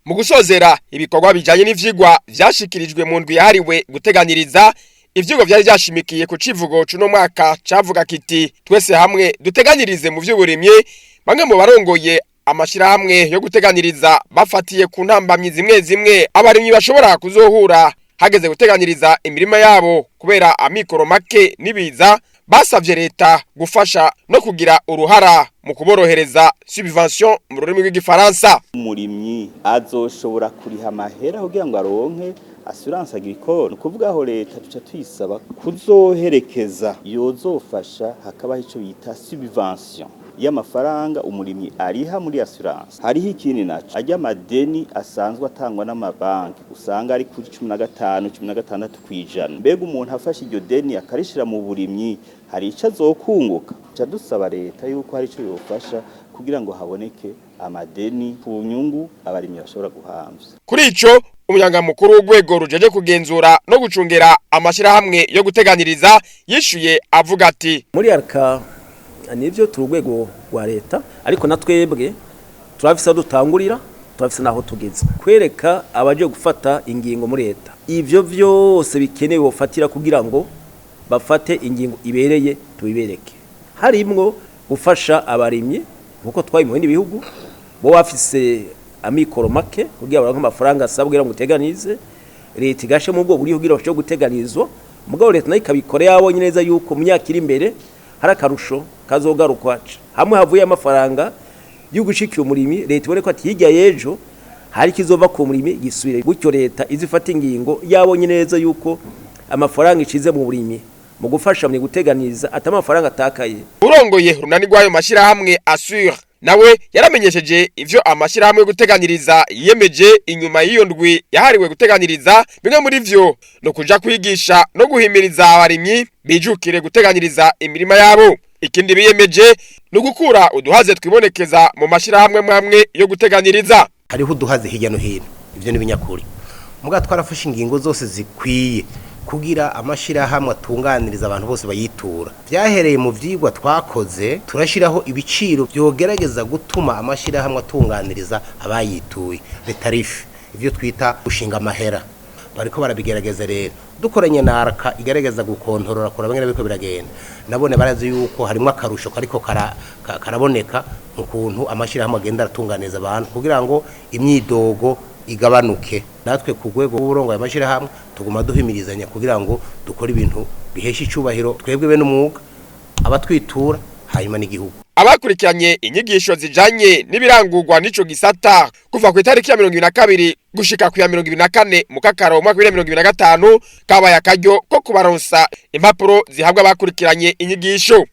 Mu gusozera ibikorwa bijanye n'ivyigwa vyashikirijwe mu ndwi yahariwe guteganiriza, ivyigwa vyari vyashimikiye ku civugo c'uno mwaka cavuga kiti: "Twese hamwe duteganirize mu vy'uburimyi." Bamwe mu barongoye amashirahamwe yo guteganiriza bafatiye ku ntambamyi zimwe zimwe abarimyi bashobora kuzohura hageze guteganiriza imirima yabo kubera amikoro make n'ibiza, basavye leta gufasha no kugira uruhara mu kuborohereza, subvention mu rurimi rw'igifaransa. Umurimyi azoshobora kuriha amahera kugira ngo aronke assurance agricole? Ukuvuga aho leta tuca tuyisaba kuzoherekeza, yozofasha hakabaho ico bita subvention y'amafaranga umurimyi ariha muri assurance. Hariho ikindi naco, ajya amadeni asanzwe atangwa n'amabanki usanga ari kuri 15, 16%. Mbega umuntu afashe iryo deni akarishira mu burimyi, hari ico azokunguka? Ca dusaba leta yuko hari ico yofasha kugira ngo haboneke amadeni ku nyungu abarimyi bashobora guhamvya. Kuri ico, umunyamabanga w'urwego rujeje kugenzura no gucungera amashirahamwe yo guteganiriza yishuye avuga ati: Muri ARCA nivyo, turi urwego rwa leta, ariko na twebwe turafise aho dutangurira, turafise naho tugeze, kwereka abaje gufata ingingo muri leta ivyo vyose bikenewe bofatira kugira ngo bafate ingingo ibereye, tubibereke, harimwo gufasha abarimyi nkuko twayi mu bindi bihugu bo bafise amikoro make, kugira baronke amafaranga asabwa kugira ngo uteganize. Leta igashe mu bwo buryo kugira bashobore guteganizwa, mugabo leta nayo ikabikora yabonye neza yuko mu myaka iri imbere hari akarusho kazogarukwa hamwe havuye amafaranga yo gushikira umurimyi. Leta ibone ko ati hirya y'ejo hari kizova ku murimyi gisubire gutyo. Leta izifata ingingo yabonye neza yuko amafaranga ishize mu burimyi mu gufasha mu guteganiza ata amafaranga atakaye. Urongoye runani rw'ayo mashirahamwe ASSUR nawe yaramenyesheje ivyo amashirahamwe yo guteganiriza yiyemeje inyuma y'iyo ndwi yahariwe guteganiriza. Bimwe muri vyo no kuja kwigisha no guhimiriza abarimyi bijukire guteganiriza imirima yabo. Ikindi biyemeje ni ugukura uduhaze twibonekeza mu mashirahamwe mwamwe yo guteganiriza. Hariho uduhaze hirya no hino, ivyo ni binyakuri, muga twarafashe ingingo zose zikwiye kugira amashirahamwe atunganiriza abantu bose bayitura. Vyahereye mu vyigwa twakoze, turashiraho ibiciro vyogerageza gutuma amashirahamwe atunganiriza abayituye, les tarifs, ivyo twita gushinga amahera. Bariko barabigerageza rero, dukoranye na ARCA igerageza gukontorora kuraba ngene biriko biragenda. Nabone barazi yuko harimo akarusho kariko karaboneka mu kuntu amashirahamwe agenda aratunganiriza abantu kugira ngo imyidogo igabanuke. Natwe ku rwego rw'uburongo amashirahamwe tuguma duhimirizanya kugira ngo dukore ibintu bihesha icubahiro twebwe bene umwuga, abatwitura, hanyuma n'igihugu. Abakurikiranye inyigisho zijanye n'ibirangurwa n'ico gisata kuva ku itariki ya 22 gushika ku ya 24 mu Kakaro mu mwaka wa 2025, kabaye akaryo ko kubaronsa impapuro zihabwa abakurikiranye inyigisho.